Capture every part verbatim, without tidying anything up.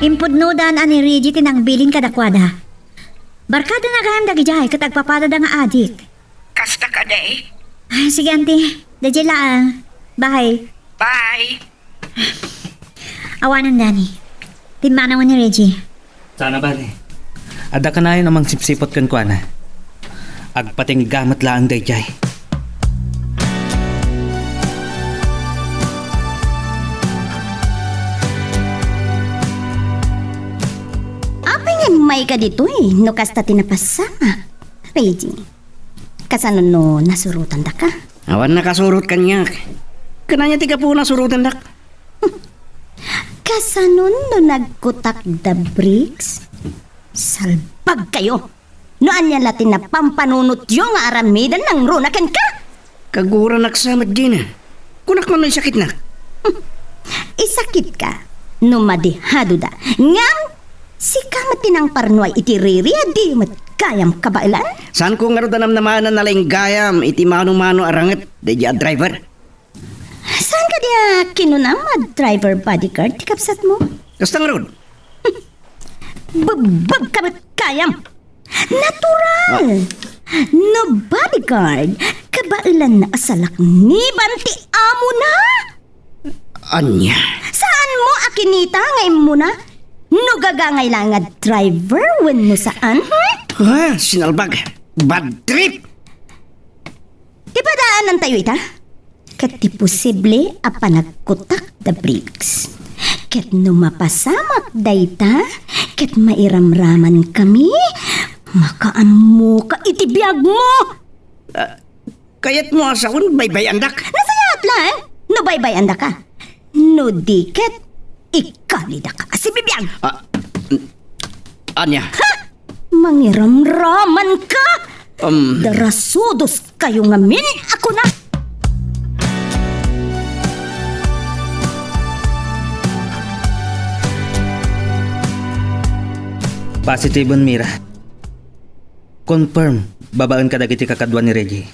Impudnodan a ni Reggie ti nangbilin kadakuada. Barkadana gayam dagidiay ket agpapadada nga adik. Kasta kadi? Ay, sige, auntie. Daydiay laeng. Bye. Bye. Awanen, Danny. Timmanawen ni Reggie. Saan a bale. Adda kanayon a mangsipsiput kenkuana. Agpatingga met laeng daydiay. Apay nga immayka ditoy no kasta ti napasamak, Reggie? Kasano no nasurotandaka? Awan nakasurot kaniak. Ken ania ti gapu nasurotandak? Kasano no nagkutak da Briggs? Salbag kayo! No ania la ti napampanunotyo nga aramiden nangruna kenka? Kaguranak sa met dina. Kunak man no isakitnak. Isakitka no madihadoda. Ngem, sika met ti nangparnuay iti riri a di met gayam kabaelan? Saanko ngarud a namnamaen a nalaing gayam iti mano-mano a ranget daydi a driver? Saan kadi a kinunam a driver bodyguard ti kabsatmo? Kasta ngarud. Bebbeg ka met gayam. Natural. Ah. No bodyguard, kabaelanna a salakniban ti amona. Ania? Saanmo a kinita nga immuna? No gagangay la nga driver wenno saan, hmm? Ah, sinalbag. Bad trip! Ti padaanantayo ita? Ket ti posible a panagkutak da Briggs. Ket no mapasamak dayta, ket mairamraman kami, makaammoka iti biagmo. Ah, kayatmo a saon, baybay-andak? Nasayaat laeng no baybay-andaka. No di ket, ikalidaka a sibibiag. Ah, ania? Ha! Mangiramraman ka? Um. Darasudos kayo ngamin, ako na. Positiben, Mira. Confirm, babaen kadagiti kakadua ni Reggie.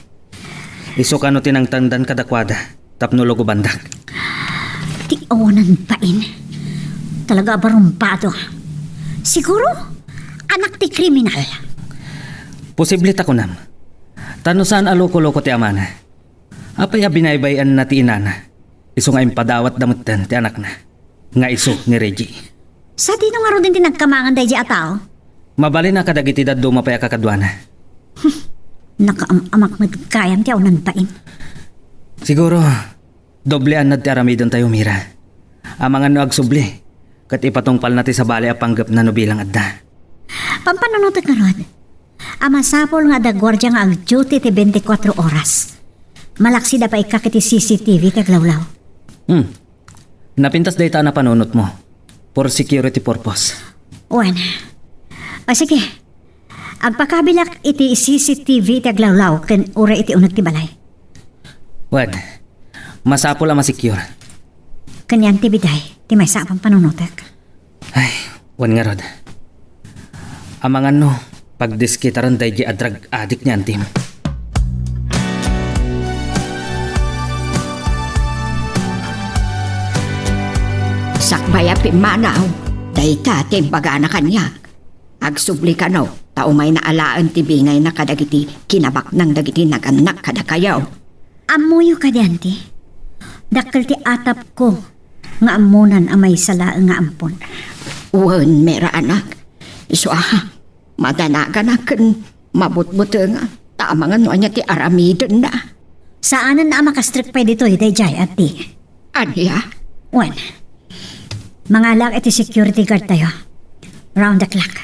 Isu kano ti nangtangdan kadakuada tapno lugobandak. Ti awanan bain. Talaga a barumbado. Siguro, anak ti kriminal. Posible ta kunam. Ta no saan a loko-loko ti amana, apay a binaybay-anna ti inana? Isu nga impadawatda metten ti anakna nga isu ni Reggie. Sadino ngaruden ti nagkamangan daydiay a tao? Mabalin a kadagiti dadduma pay a kakaduana. Nakaam-amak met gayam ti awanan bain. Siguro, doble annad ti aramidentayo, Mira. Amangan no agsubli, ket ipatungpalna ti sabali a panggepna no bilang adda. Pampanunotek ngarud a masapul nga adda guardia nga agduty ti twenty-four oras. Malaksida pay ikka iti C C T V ti aglawlaw. Hmm. Napintas dayta a napanunotmo for security purpose. Wen. O sige. Agpakabilak iti C C T V ti aglawlaw ken uray iti uneg ti balay. Wen. Masapul a masecure. Ken yan ti biday ti maysa a pampanunotek. Ay, wen ngarud. Amangan no, pagdiskitaren daydiay a drug addict ni antim. Sakbay a pimmanaw, dayta ti imbagana kaniak. Agsubli kano, ta umayna alaen ti bingayna kadagiti kinabaknang dagiti nagannak kadakayo. Ammoyo kadi, anti? Dakkel ti atapko nga ammonan a maysa laeng nga ampon. Wen, Mira, anak. Isu a, madanaganak ken mabutbutengan, ta amangan no ania ti aramidenna. Saanen a makastrek pay ditoy, daydiay, anti. Ania? Wen, mangalaak iti security guard tayo. Round the clock.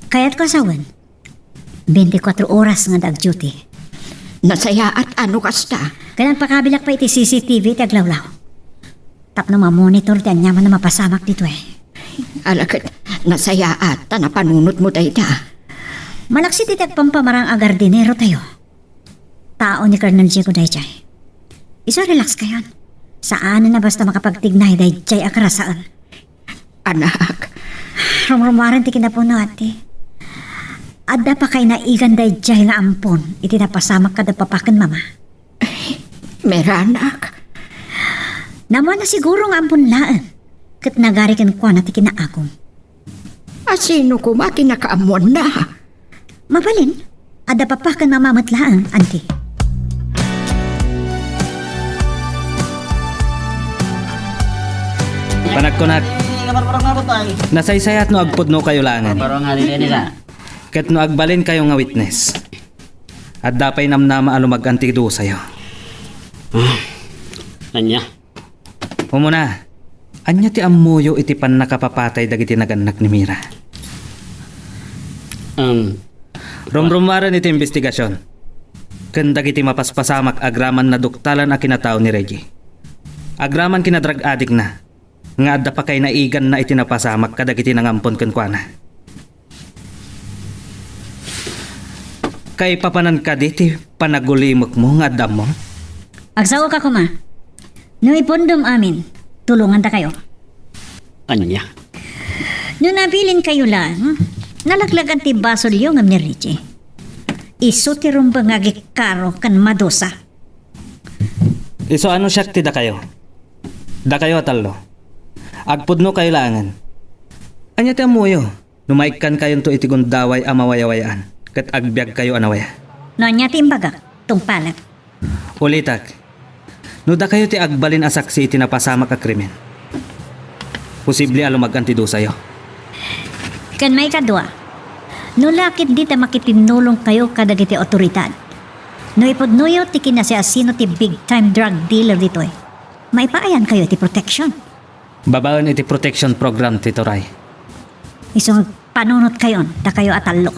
Kayatko a sawen, twenty-four oras nga adda agduty. Nasayaat a no kasta. Ken agpakabilak pay iti C C T V ti aglawlaw. Tapno mamonitor ti aniaman a mapasamak ditoy. Ala ket, nasayaat ta napanunotmo dayta. Malaksid iti agpampamarang a gardinero tayo. Tao ni Colonel Diego daydiay. Isu a relax kayon. Saanen a basta makapagtignay daydiay a karasaen. Anak. Rumrumuaren ti kinapuno, ati. Adda pa kainaigan daydiay nga ampon iti napasamak kada papa ken mama. Mira, anak. Namuna siguro nga ampon laeng. ket nagari kenkuana ti kinaagum. A sino koma ti nakaammoanna? Mabalin, adda papa ken mama met laeng, anti. Panagkunak, nasaysayaat no agpudnokayo laengen. Ket no agbalinkayo nga witness, adda pay namnama a lumag-an ti dusayo. Ah, ania? Umuna, ania ti ammoyo iti pannakapapatay dagiti nagannak ni Mira? Um, Rumrumuaren iti imbestigasion ken dagiti mapaspasamak agraman naduktalan a kinatao ni Reggie. Agraman kina drug addict-na nga adda pakainaiganna iti napasamak kadagiti nangampon kenkuana. Kaipapanan kadi ti panagulimekmo nga adda ammom? Agsaoka koma. No ipundom amin, tulongandakayo. Ania? No nabilinkayo laeng, nalaglagan ti basolyo ngem ni Richie. Isu ti rumbeng nga agikaro ken madusa. Isu a no siak ti dakayo. Dakayo a tallo. Agpudnokayo laengen. Ania ti ammoyo? No maikkankayonto iti gundaway a mawayawayaan, ket agbiagkayo a nawaya. No ania ti imbagak, tungpalek. Ulitak, no dakayo ti agbalin a saksi iti napasamak a krimen, posible a lumag-an ti dusayo. Ken maikadua, no la ketdi ta makitinnulongkayo kadagiti awtoridad, no ipudnoyo ti kinasiasino ti big time drug dealer ditoy, maipaayankayo iti protection. Babaen iti protection program ti turay. Isu nga panunotkayon, dakayo a tallo.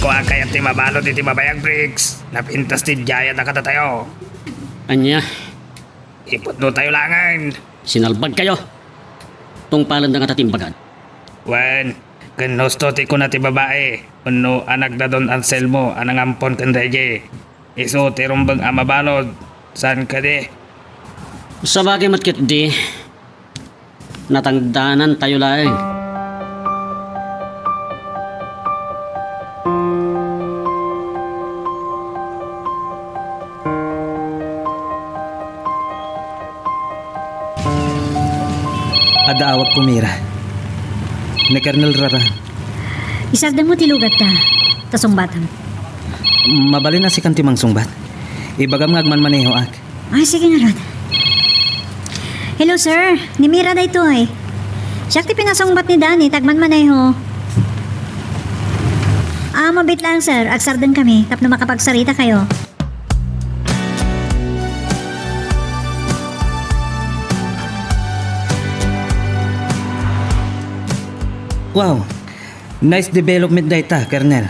Kua kayat ti mabalud iti mabayag, Briggs. Napintas ti diayada kadatayo. Ania? Ipudnotayo laengen. Sinalbagkayo. Tungpalenda ngata ti imbagad. Wen, ken husto ti kuna ti babai, wenno anakda Don Anselmo a nangampon ken Reggie. Isu ti rumbeng a mabalud, saan kadi? Sabagay met ketdi, natangdanantayo laeng. Adda awagko, Mira. Ni Colonel Raran. Isardengmo ti lugatta, ta sungbatam. Mabalin a sikan ti mangsungbat. Ibagam nga agmanmanehoak. Ah, sige ngarud. Hello, sir. Ni Mira daytoy. Siak ti pinasungbat ni Danny, ta agmanmaneho. Ah, mabiit lang, sir. Agsardengkami tapno makapagsaritakayo. Wow! Nice development dayta, Colonel.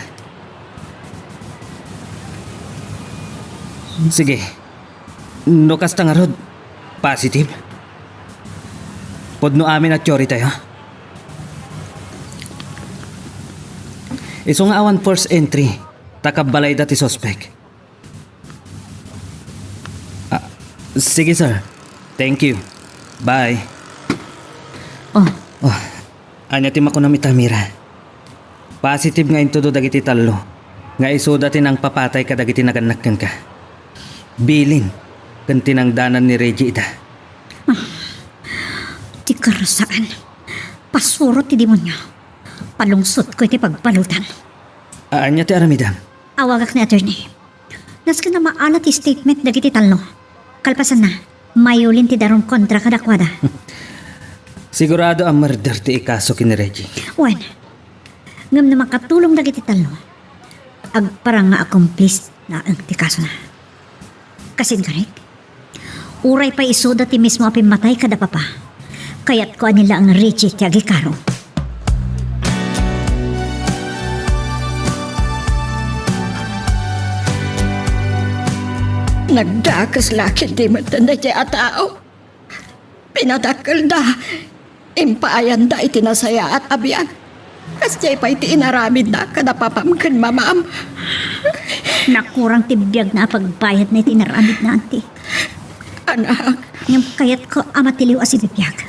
Sige. No kasta ngarud, positive. Pudno amin a theory tayo. Isu nga awan forced entry, ta kabbalayda ti suspek. Ah, sige, sir. Thank you. Bye. Oh. Oh, ania ti makunam ita, Mira? Positive nga intudo dagiti tallo nga isuda ti nangpapatay kadagiti nagannak kenka. Bilin ken tinangdanan ni Reggie ida. Ah, ti karasaan. Pasuro ti demonio. Palungsotko iti pagbaludan. Ania ti aramidem? Awagak ni attorney. Nasken a maala ti statement dagiti tallo. Kalpasanna, mayulin ti darum kontra kadakuada. Sigurado a murder ti ikaso ken ni Reggie. Wen, ngem no makatulong dagiti tallo, agparang nga accomplice laeng ti kasona. Kasin karik? Uray pay isuda ti mismo a pimmatay kada papa. Kayatko a ni laeng Richie ti agikaro. Nagdakes la ketdi met daydiay a tao. Pinadakkelda. Impaayanda iti nasayaat a biag. Kasdiay pay ti inaramidna kada papam ken mamam. Nakurang ti biagna a pagbayadna iti inaramidna, anti. Anak. Ngem kayatko a matiliw a sibibiag.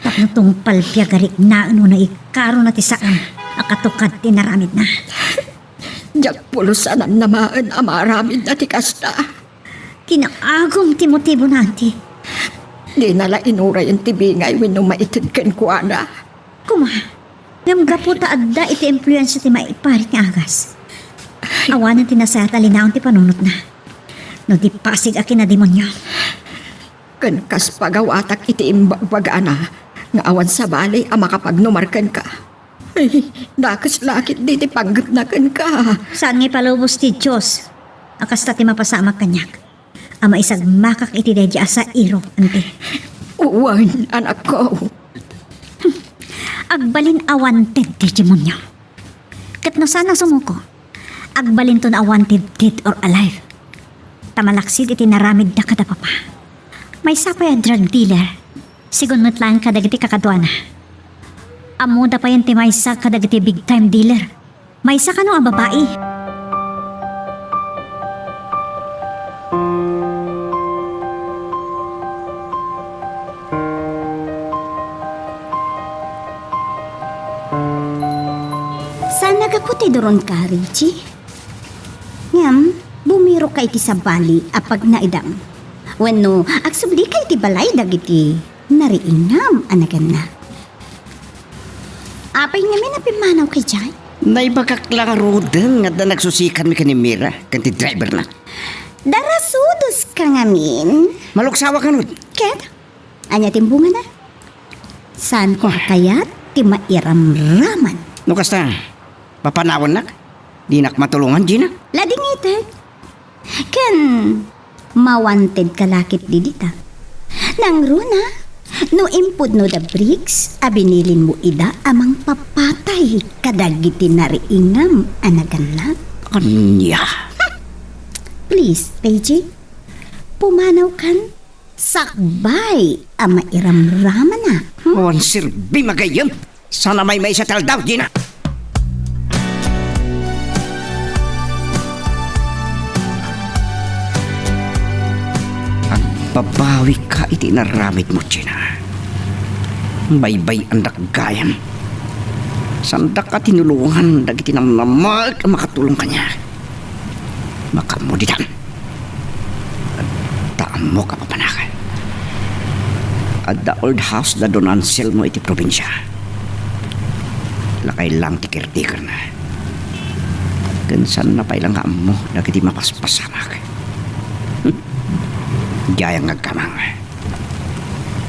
Tapno tungpal biag a riknaen wenno ikarona ti saan a katukad ti inaramidna. Diak pulos a namnamaen a maaramidna ti kasta. Kinaagum ti motibona, Auntie. Dina la inurayen ti bingay wenno maited kenkuana. Kuma, ngem gapu ta adda iti impluensia ti maiparit nga agas, awanen ti nasayaat a linaon ti panunotna. No di pasig a kinademonio. Ken kas pagawatak iti imbagbagana nga awan sabali a makapagnumar kenka. Ay, dakes la ketdi ti panggepna kenka. Saan nga ipalubos ti Dios a kasta ti mapasamak kaniak, a maisagmakak iti daydi a sairo, Auntie? Wen, anakko. Agbalin a wanted ti demonio. Ket no saan a sumuko, agbalinton a wanted dead or alive. Ta malaksid iti naramidda kada papa. Maysa pay a drug dealer, sigun met laeng kadagiti kakaduana. Ammoda payen ti maysa kadagiti big time dealer. Maysa kano a babai. Saan a gapu ti duronka, Richie? Ngem, bumiroka iti sabali a pagnaedam. Wenno, agsublika iti balay dagiti nariingam a nagannak. Apay ngamin a pimmanawka idiay? Naibagak la ngaruden nga adda nagsusikanmi ken ni Mira ken ti driverna. Darasudoska ngamin? Maluksawa kano. Ket? Ania ti imbungana? Saanko a kayat ti mairamraman. No kasta, papanawannak? Dinak matulongan, Gina? Ladingitek. Ken mawantedka la ketdi dita. Nangruna, no impudno da Briggs a binilinmo ida a mangpapatay kadagiti nariingam a nagannak. Ania? Please, Paige, pumanawkan sakbay a mairamramanak. Hmm? Awan serbi, magayyem. Saan a maymaysa ti aldaw, Gina. Agbabawika iti inaramidmo, Gina. Baybay-andak gayam. Saandak a tinulongan dagiti namnamaek a makatulong kaniak. Makaammo ditan. Ta ammok a papanak. Adda old house da Don Anselmo iti probinsia. Lakay lang ti caretakerna. Ken saanna pay la nga ammo dagiti mapaspasamak. Diayak nga agkamang.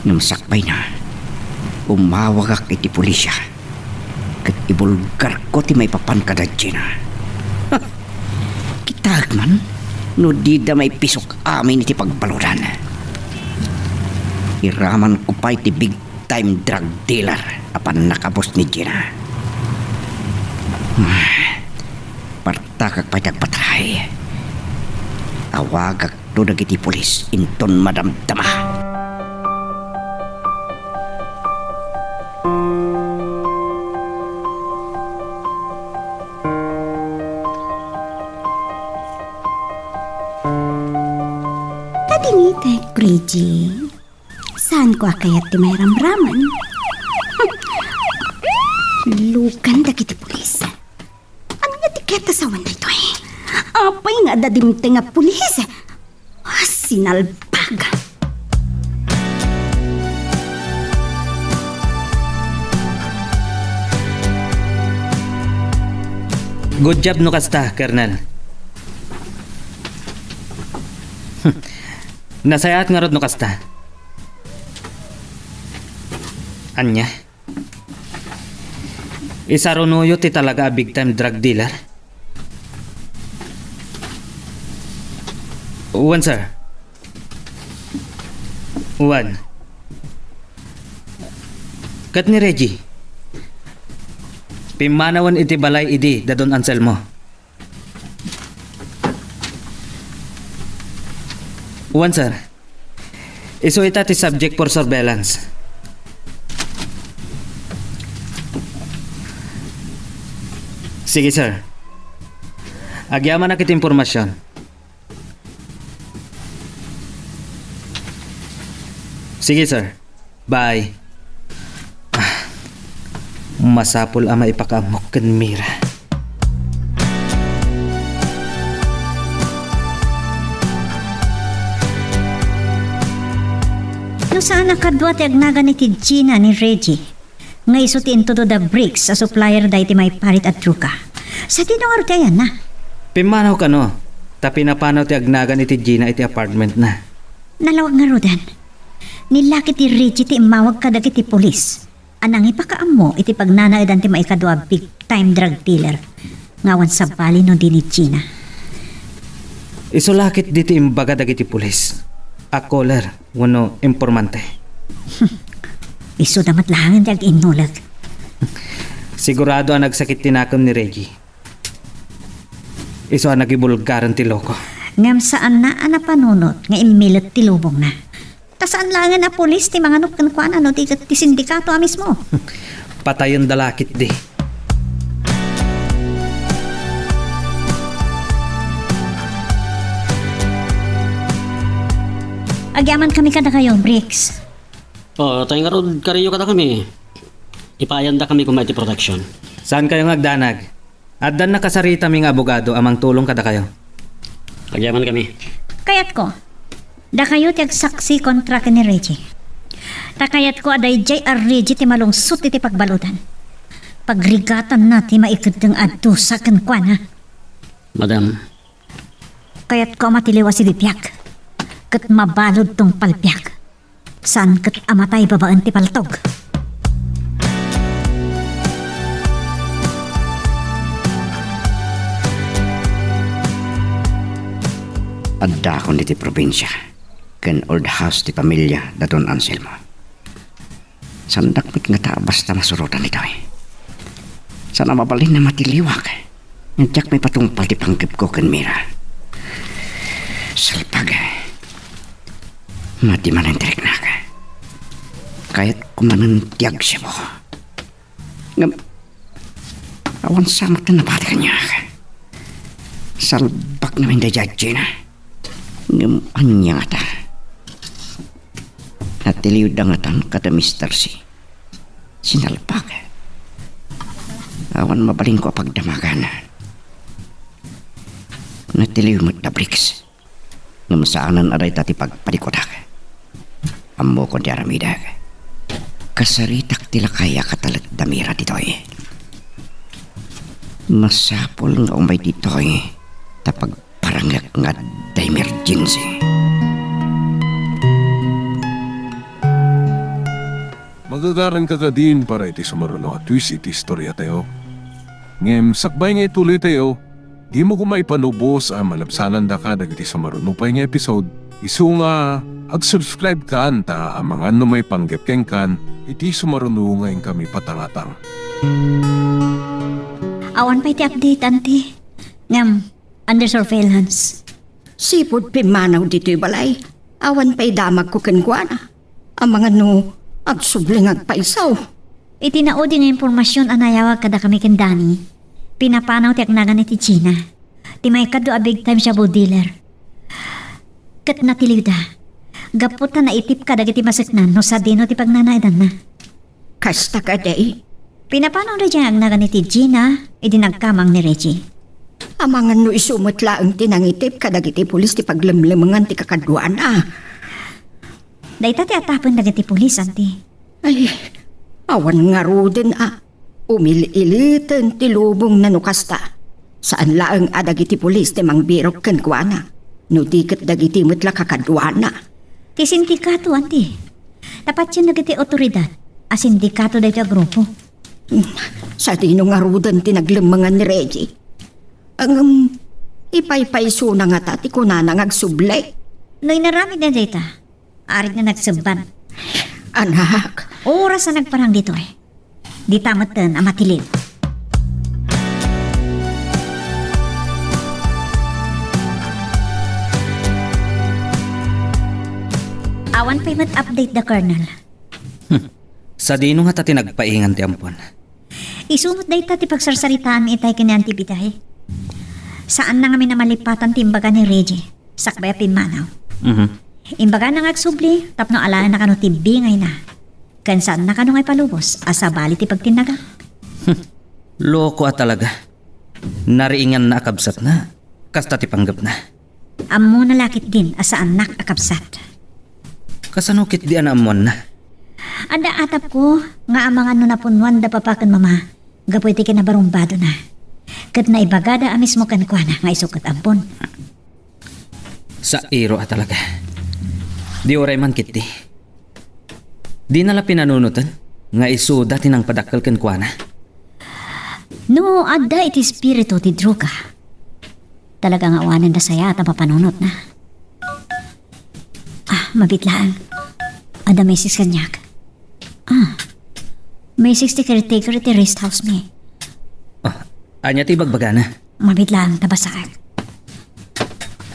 Ngem sakbayna, umawagak iti pulisia. Ket ibulgarko ti maipapan kada Gina. Ha! Kitaek man no dida maipisok amin iti pagbaludan. Iramanko pay ti big time drug dealer a pannakabus ni Gina. Partakak pay ti agpatay. Awagak no dagiti pulis inton madamdama. Tadingitek, Reggie. Saanko a kayat ti mairamraman? Lukan dagiti pulis. Ania ti ket a sawen daytoy? Apay nga adda dimteng a pulis? Ah, sinalbag! Good job no kasta, Colonel. Nasayaat ngarud no kasta. Ania? Isarunoyo ti talaga a big time drug dealer? Wen, sir. Wen. Ket ni Reggie, pimmanawen iti balay idi da Don Anselmo. Wen, sir. Isu ita ti subject for surveillance. Sige, sir. Agyamanak iti impormasyon. Sige, sir. Bye. Ah, masapul a maipakaammok ken Mira. Saan a kadua ti agnagan iti Gina ni Reggie, nga isu ti intudo da Briggs a supplier da iti maiparit a droga. Sadino ngarud ti ayanna? Pimmanaw kano, ta pinapanaw ti agnagan iti Gina iti apartmentna. Nalawag ngaruden. Ni lakit ni Reggie ti immawag kadagiti pulis a nangipakaammo iti pagnanaedan ti maikadua a big time drug dealer nga awan sabali no di ni Gina. Isu lakit ditoy imbaga dagiti pulis a caller wenno informante. Isuda met laengen ti ag-innuleg. Sigurado a nagsakit ti nakem ni Reggie. Isu a nagibulgaran ti loko. Ngem saanna a napanunot nga immilet ti lubongna. Ta saan laengen a pulis ti manganok kenkuana no di ket ti sindikato a mismo. Patayenda la ketdi. Agyamankami kadakayo, Briggs. O, tay ngarud, kariyo kadakami. Ipaayandakami koma iti protection. Saankayo nga agdanag. Addan nakasaritami nga abogado a mangtulong kadakayo. Agyamankami. Kayatko, dakayo ti agsaksi kontra ken ni Reggie. Ta kayatko a daydiay a Reggie ti malungsot iti pagbaludan. Pagrigatanna ti maikeddeng a dusa kenkuana. Madam. Kayatko a matiliw a sibibiag, ket mabalud tungpal biag. Saan ket a matay babaen ti paltog. Addaakon iti probinsia ken old house ti pamilia da Don Anselmo. Saandak met ngata a basta masurotan ditoy. Saan a mabalin a matiliwak. Nga diak maipatungpal ti panggepko ken Mira. Salpag. Madi manen ti riknak. Kayatko manen ti agsibo. Ngem, awan sa met ti nabati kaniak. Salbak namin daydiay a Gina. Ngem ania ngata? Natiliwda ngatan kada Mister C. Sinalbak. Awan mabalinko a pagdamagan. Natiliw met da Briggs. Ngem saanen a dayta ti pagpadikudak. Ammokon ti aramidek. Kasaritak ti lakay a katalek da Mira ditoy. Masapul nga umay ditoy ta pagparangek nga adda emergency. Magagaranka kadin para iti sumaruno a twist iti istoriatayo. Ngem sakbay nga ituloytayo, dimo koma ipalubos a malabsanandaka dagiti sumaruno pay nga episode, isu nga ag-subscribe kan ta amangan no maipanggep kenkan iti sumaruno nga inkami patangatang. Awan pay ti update, Auntie. Ngem, under surveillance. Sipud pimmanaw ditoy balay, awan pay damagko kenkuana. Amangan no agsubli nga agpayso. Iti naudi nga impormasion a nayawag kadakami ken Danny, pinapanaw ti agnagan iti Gina, ti maikadua a big time shabu dealer. Ket natiliwda, gapu ta naitip kadagiti maseknan no sadino ti pagnanaedanna. Kasta kadi? Pinapanaw daydiay nga agnagan iti Gina idi nagkamang ni Reggie. Amangan no isu met laeng ti nangitip kadagiti pulis ti paglemlemengan ti kakaduana. Dayta ti atapen dagiti pulis, Auntie. Ay, awan ngaruden a umil-iliten ti lubongna no kasta. Saan laeng a dagiti pulis ti mangbirok kenkuana, no di ket dagiti met la kakaduana. Ti sindikato, Auntie. Ta patien dagiti awtoridad a sindikato daytoy a grupo. Hmm, sadino ngaruden ti naglemmengan ni Reggie? Ngem, ipaypaysona ngata ti kunana nga agsubli? No inaramidna dayta, aritna nagsebban. Anak. Oras a nagparang ditoy. Dita metten a matiliw. Awan pay met update da Colonel. Hmm. Sadino ngata ti nagpaingan ti ampon? Isu met dayta ti pagsarsaritaanmi itay ken ni Auntie Biday. Saanna ngamin a malipatan ti imbaga ni Reggie sakbay a pimmanaw. Mhm. Imbagana nga agsubli tapno alaenna kano ti bingayna. Ken saanna kano nga ipalubos a sabali ti pagtinnaga. Loko a talaga. Nariinganna a kabsatna. Kasta ti panggepna. Ammona la ketdin a saannak a kabsat. Kasano ketdi a naammoanna? Adda atapko nga amangan no napunnoan da papa ken mama gapu iti kinabarumbadona. Ket naibagada a mismo kenkuana nga isu ket ampon. Sairo a talaga. Di uray man ketdi. Dina la pinanunoten nga isuda ti nangpadakkel kenkuana. No adda iti espiritu ti droga, talaga nga awanen da sayaat a mapanunotna. Ah, mabitlaang. Adda message kaniak. Ah, message ti caretaker iti rest house mi. Ah, ania ti ibagbagana? Mabitlaang ta basaek.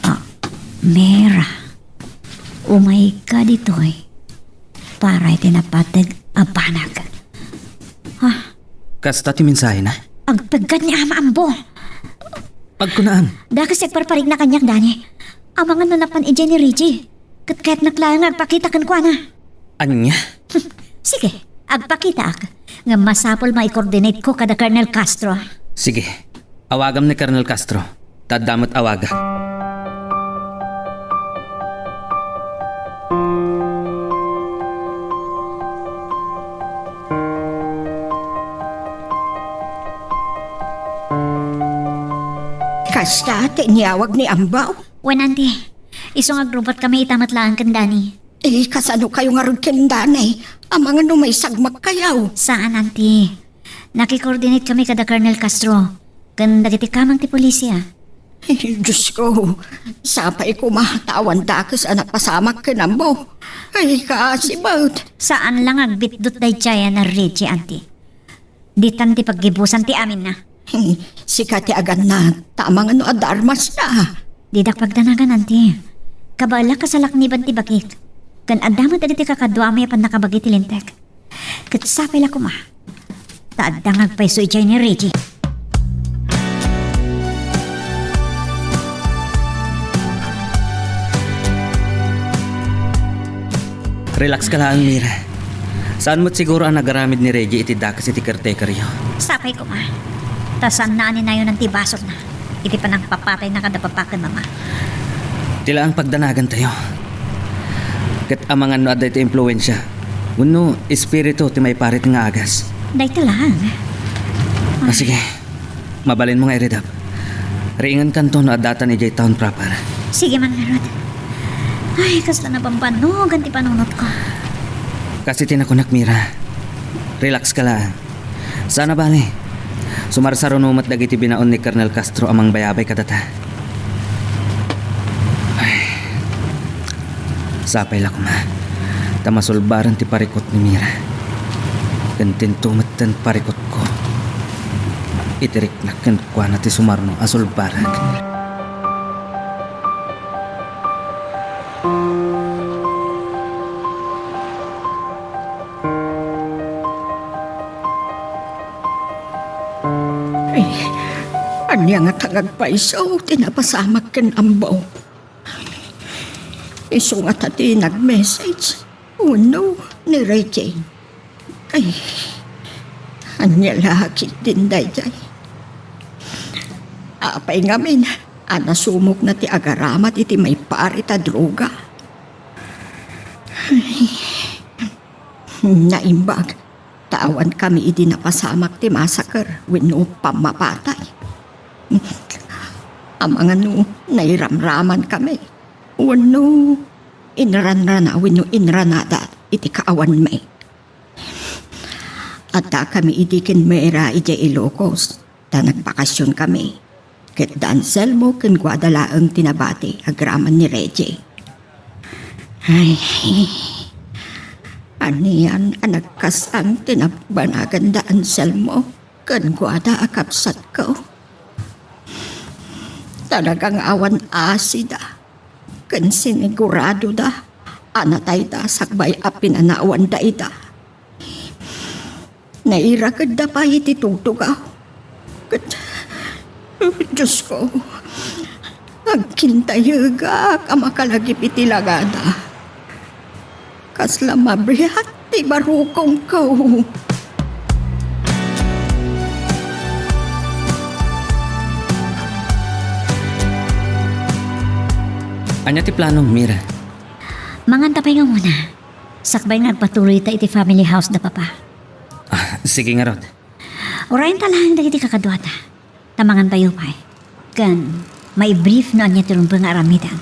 Ah, Mira, umayka ditoy para iti napateg a banag. Ah. Kasta ti mensahena? Agpeggad ni Ama Ambo. Agkunaan. Dakes ti agparparigna kaniak, Dani. Amangan no napan idiay ni Reggie. Ket kayatnak laeng nga agpakita kenkuana. Ania? Sige, agpakitaak. Ngem masapul nga i-coordinate ko kada Colonel Castro. Sige, awagam ni Colonel Castro. Ta adda met awagak. Kasta ti inyawag ni Ambo? Wen, Auntie. Isu nga agrubot kami ita met laeng ken Dani. Eh, kasano kayo ngarud ken Dani? Amangan no maisagmak kayo. Saan, Auntie. Naki-coordinate kami kada Colonel Castro ken dagiti kamang ti polisia. Ay, Diyos ko. Sapay koma ta awan dakes a napasamak ken Ambo. Ay, kaasi met. Saan lang agbitdot daydiay a ni Reggie, Auntie. Ditan ti paggibusan ti aminna. Sika ti aganna, ta amangan no adda armasna. Didak pagdanagan, Auntie. Kabaelak a salakniban ti bagik. Ken adda met dagiti kakaduami a pannakabagi ti linteg. Ket sapay la koma ta adda nga agpayso idiay ni Reggie. Relax ka laeng, Mira. Saan met siguro a nagaramid ni Reggie iti dakes iti caretakeryo? Sapay koma. Ta saanna a ninayonan ti basolna iti panangpapatayna kada papa ken mama. Ti laeng pagdanagantayo. Ket amangan no adda iti impluensia wenno espiritu ti maiparit nga agas. Dayta laeng. Ah, sige. Mabalinmo nga iridep. Riingenkanto no addatan idiay town proper. Sige man ngarud. Ay, kasla nabambannogan ti panunotko. Kas iti nakunak, Mira. Relax ka laeng. Saan a bale, sumarsaruno met dagiti binaon ni Colonel Castro a mangbayabay kadata. Ay. Sapay la koma ta masulbaran ti parikut ni Mira. Ken dinto metten parikutko iti riknak kenkuana ti sumarno a sulbarek. Ay, ania ngata nga agpayso ti napasamak ken Ambo? Isu ngata ti nag-message wenno ni Reggie? Ay, ania la ketdin daydiay? Apay ngamin a nasumokna ti agaramat iti maiparit a droga? Ay, naimbag ta awankami idi napasamak ti masaker wenno pammapatay. Amangan no nairamramankami wenno inranrana wenno inranada iti kaawanmi. Addakami idi ken Mera idiay Ilocos ta nagbakasionkami. Ket da Anselmo ken Guada laeng ti nabati agraman ni Reggie. Ay, anian a nagkasang ti nabanagan da Anselmo ken Guada a kabsatko. Talaga nga awan asida ken siniguradoda a natayda sakbay a pinanawanda ida. Nairakedda pay iti tugtugaw. Ket, Diosko, agkintayegak a makalagip iti lagada. Kasla mabiat ti barukongko. Ania ti planom, Mira? Manganta pay nga umuna. Sakbay nga agpatuloyta iti family house da Papa. Ah, sige ngarud. Urayenta laeng dagiti kakaduata. Ta mangantayo pay. Ken maibrief no ania ti rumbeng nga aramiden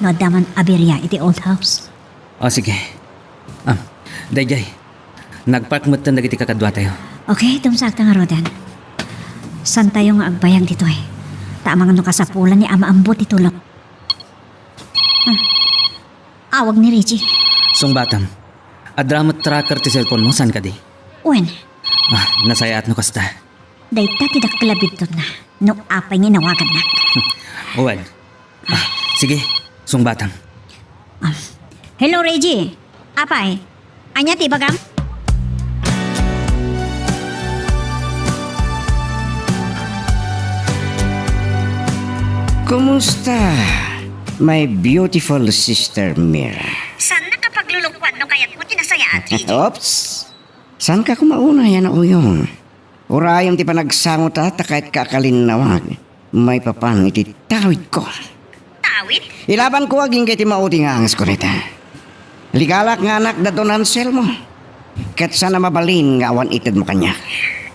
no adda man abiria iti old house. O, sige. Ah, daydiay. Nagpark metten dagiti kakaduatayo. Okay, tumsakta ngaruden. Saantayo nga agbayag ditoy. Ta amangan no kasapulan ni Ama Ambo ti tulok. Ah, awag ni Reggie. Sungbatam. Adda met tracker ti cellphone mo, saan kadi? Wen. Ah, nasayaat no kasta. Dayta ti dakkel a biddutna, no apay nga inawagannak. Wen. Ah, sige, sungbatam. Ah. Hello, Reggie. Apay, ania ti ibagam? Kumusta, my beautiful sister Mira? Saannak a paglulukuan no kayatmo ti nasayaat, Reggie. Oops! Saanka koma unay a nauyong? Urayem ti panagsangota ta kayatka a kalinnawag maipapan iti tawidko. Tawid? Ilabanko agingga iti maudi nga angesko dayta. Legalak nga anak da Don Anselmo. Ket saan a mabalin nga awan itedmo kaniak.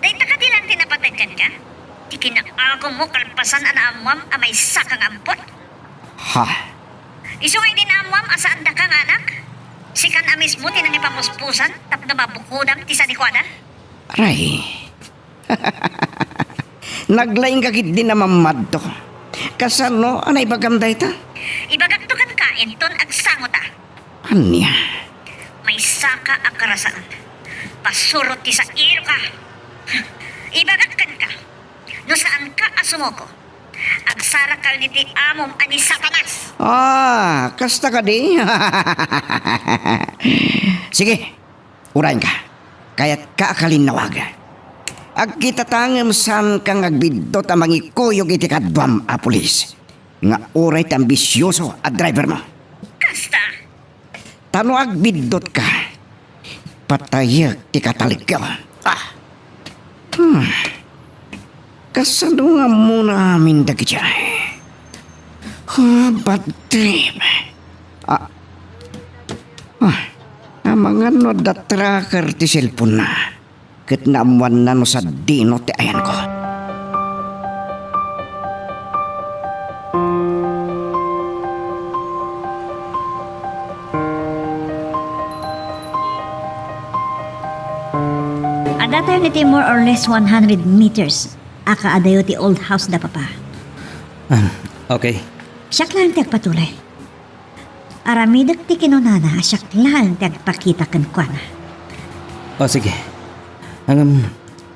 Dayta kadi laeng ti napated kenka? Ti kinaagummo kalpasan a naammoam a maysaka nga ampon? Ha? Isu nga idi naammoam a saandaka nga anak, sikan a mismo ti nangipamuspusan tapno mabukodam ti sanikuada? Aray. Naglaingka ketdi a mammadto. Kasano a naibagam dayta? Ibagakto kenka inton agsangota. Ania? Maysaka a karasaan. Pasurot ti sairoka. Ibagak kenka, no saanka a sumuko, agsarakayo iti amom a ni Satanas. Ah, kasta kadi? Sige, urayenka. Kayatka a kalinnawag. Agkitata ngem saanka nga agbiddut a mangikuyog iti kaduam a pulis nga uray ti ambisioso a driver mo. Kasta? Ta no agbiddutka, patayek ti katalekko. Ah. Hmm. Kasano nga ammona amin dagiti ay? Ah, bad trip. Ah. Ah. Amangan no adda tracker ti cellphone-na. Ket naammoanna no sadino ti ayanko. Adda tayo iti more or less one hundred meters a kaadayo ti old house da Papa. Ah, okay. Siak laeng ti agpatuloy. Aramidek ti kinunana a siak laeng ti agpakita kenkuana. O, sige. Ngem,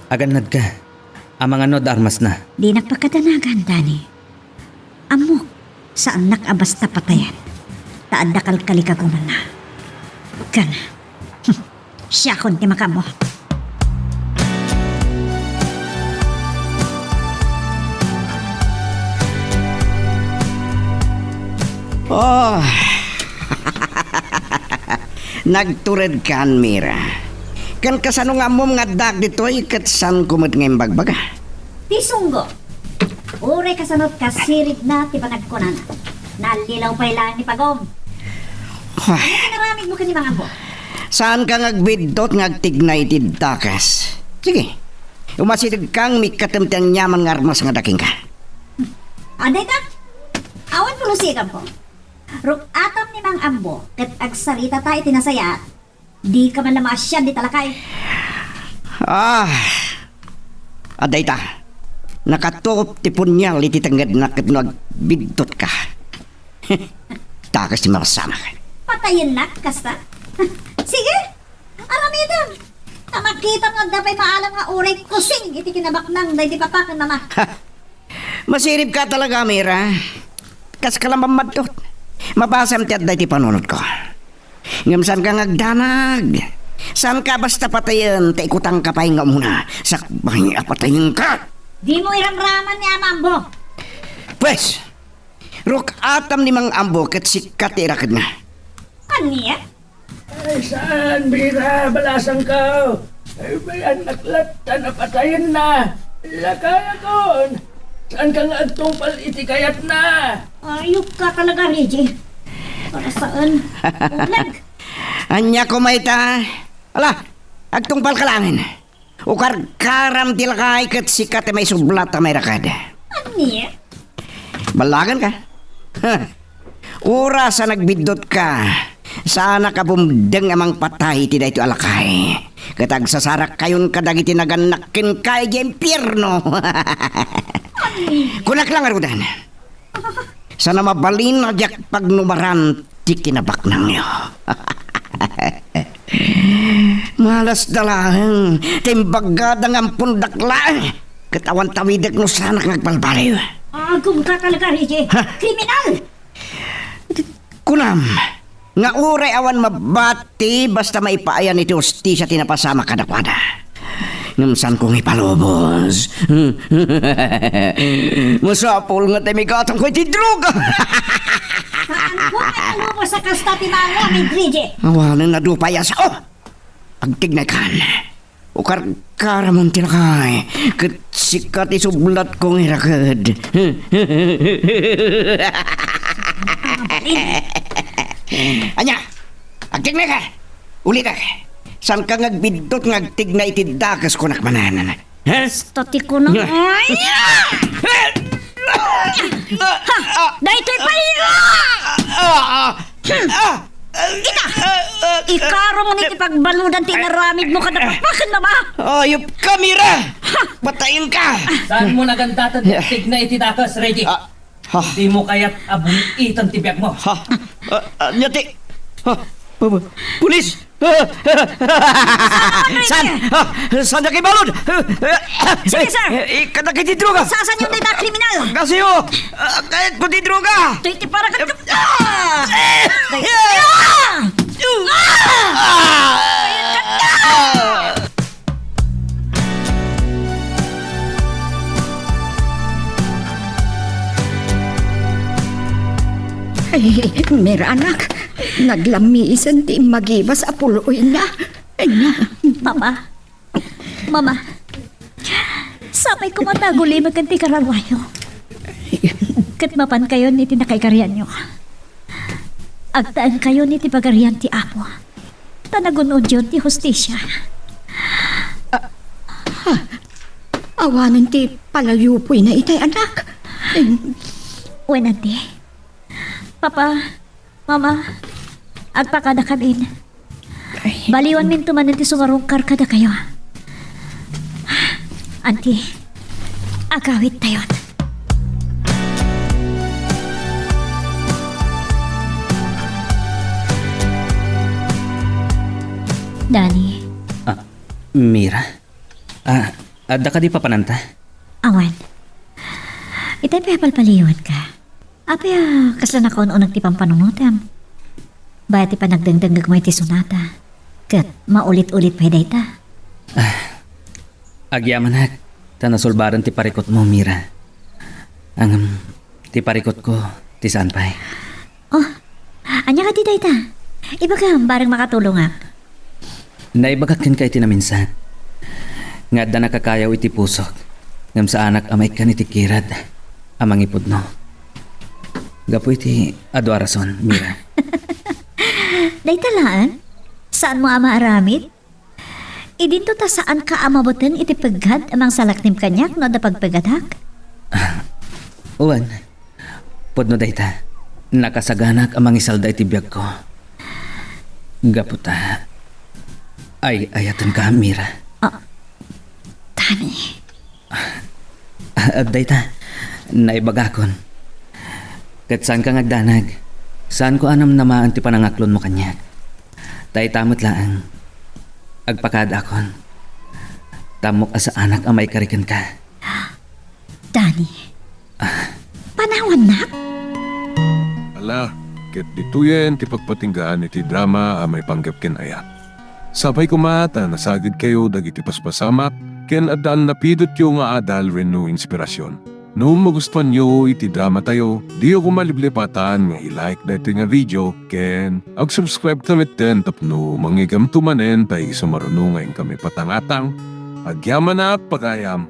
agannadka. Amangan no adda armasna. Dinak pakadanagan, Danny. Ammok, saannak a basta patayen. Ta adda kalkalikagumanna. Ken, Siakon ti makaammo. Oh. Nagturedkan, Mira. Ken kasano nga ammom nga addaak ditoy ket saanko met nga imbagbaga? Ti sunggo. Uray kasano ti kasiribna ti panagkunana. Nallilaw pay laeng ni Pagong. Ay. Ania ti inaramidmo ken ni Mang Ambo? Saanka nga agbiddut nga agtignay iti dakes. Sige. Umasidegka ngem ikkatem ti aniaman nga armas nga ada kenka. Adda ita? Awan pulusikamko. Ruk-atam ni Mang Ambo ket agsaritata iti nasayaat. Dika man la maasian dita lakay. Ah, adda ita. Nakatuop ti punial iti tengngedna ket no agbiddutka, dakes ti mapasamak. Patayennak, kasta? Sige, aramidem. Ta makitam nga adda pay maalam nga uray kusing iti kinabaknang daydi papa ken mama. Masiribka talaga, Mira. Kaska la mammaddut. Mapasam ti adda iti panunotko. Ngem saanka nga agdanag. Saanka basta patayen, ta ikutangka pay nga umuna. Sakbay a patayenka. Dimo iramraman ni Ama Ambo. Pues, ruk-atam ni Mang Ambo ket sika ti irakedna. Ania? Ay, saan, Mira? Balasangko. Ay, bay-annak latta, napatayenna. Lakayakon. Saanka nga agtungpal iti kayatna? Ayupka talaga, Reggie. Para saan? Ulag. Ania koma ita? Ala, agtungpalka laengen. Ukarkaram ti lakay ket sika ti maisublat a mairaked. Ania? Ballagenka. Oras a nagbiddutka, saanak a bumdeng a mangpatay iti daytoy a lakay. Ket agsasarakkayon kadagiti nagannak kenka idiay impierno. Kunak la ngaruden. Saan a mabalin a diak pagnumaran ti kinabaknangyo. Malasda laeng, ti imbagada nga ampondak laeng, ket awan tawidek no saanak nga agbalbaliw. Agumka talaga, Reggie. Ha? Kriminal! Kunam, nga uray awan mabati basta maipaayan iti hustisia ti napasamak kadakuada. Ngem saanko nga ipalubos. Masapul nga ti migatangko iti droga. Saanko nga ipalubos a kasta ti maaramid, Reggie? Awanen a dupay a sao. Agtignaykan. Ukarkaramon ti lakay, ket sika ti sublatko nga iraked. Ania? Agtignayka! Ulitek! Saanka nga agbiddut nga agtignay iti dakes, kunak manen. Ha? Basta ti kunam. Ania? Ha! Daytoy pay! Ah! Ah! Ah! Ita! Ikarumo ni ti pagbaludan ti inaramidmo kada pakpaken, Mama! Ayupka, Mira! Ha! Patayenka! Saanmo nagandatan ti agtignay iti dakes, Reggie? Ah, ha? Dimo kayat a bun-iten ti biagmo. Ha? Ah, ania ti? Ha? Pu-, pu-, pulis! Saan? Ah, saan na kibalud? Sige, sir. Eh, ikadagiti droga. Sasanyo dayta kriminal. Kasyo, ah, kayatko ti droga. Toy ti para ket, ah! Ah! Ah! Ah! Ay, Mira, anak, naglammisan ti immagibas a puloyna. Ania? Papa, Mama, sapay koma ta agulimek ken ti kararwayo. Ket mapankayon iti nakaikarianyo. Agtaengkayon iti Pagarian ti Apo, ta nagun-odyon ti hustisia. Ah, ha? Awanen ti palayupoyna itay, anak. Em. Wen, Auntie. Papa, Mama, agpakadakamin. Ay. Baliwanminto manen ti sumarungkar kadakayo. Auntie, agawittayon. Dani. Ah, Mira? Ah, adda kadi papananta? Awan. Itay pay a palpaliwanka. Apay a kasla nakaun-uneg ti pampanunotem? Bayat ti panagdengdengngegmo iti sonata, ket maulit-ulit pay dayta. Ah, agyamanak, ta nasulbaran ti parikutmo, Mira. Ngem, ti parikutko, ti saan pay. Oh, ania kadi dayta? Ibagam, bareng makatulongak. Naibagak kenka iti naminsan nga adda nakakayaw iti pusok, ngem saanak a maikkan iti kirad a mangipudno. Gapu iti adu a rason, Mira. Dayta laeng? Saanmo a maaramid? Idinto ta saanka a mabuteng iti peggad a mangsalaknib kaniak no adda pagpeggadak? Wen, pudno dayta, nakasaganak a mangisalda iti biagko. Gapu ta ay-ayatenka, Mira. Ah, Dani. Ah, dayta, naibagakon. Ket saanka nga agdanag. Saanko a namnamaen ti panangaklonmo kaniak. Ta ita met laeng, agpakaadakon. Tammok a saanak a maikari kenka. Dani. Ah. Panawannak? Ala, ket ditoyen ti pagpatinggaan iti drama a maipanggep ken ayat. Sapay koma ta nasagidkayo dagiti paspasamak ken adda a napidotyo nga adal wenno inspirasyon. No magustuanyo iti dramatayo, diyo koma liplipatan nga i-like daytoy nga video ken ag-subscribe ta metten tapno mangigamto manen ta isu maruno nga inkami patangatang. Agyamanak, pagayam.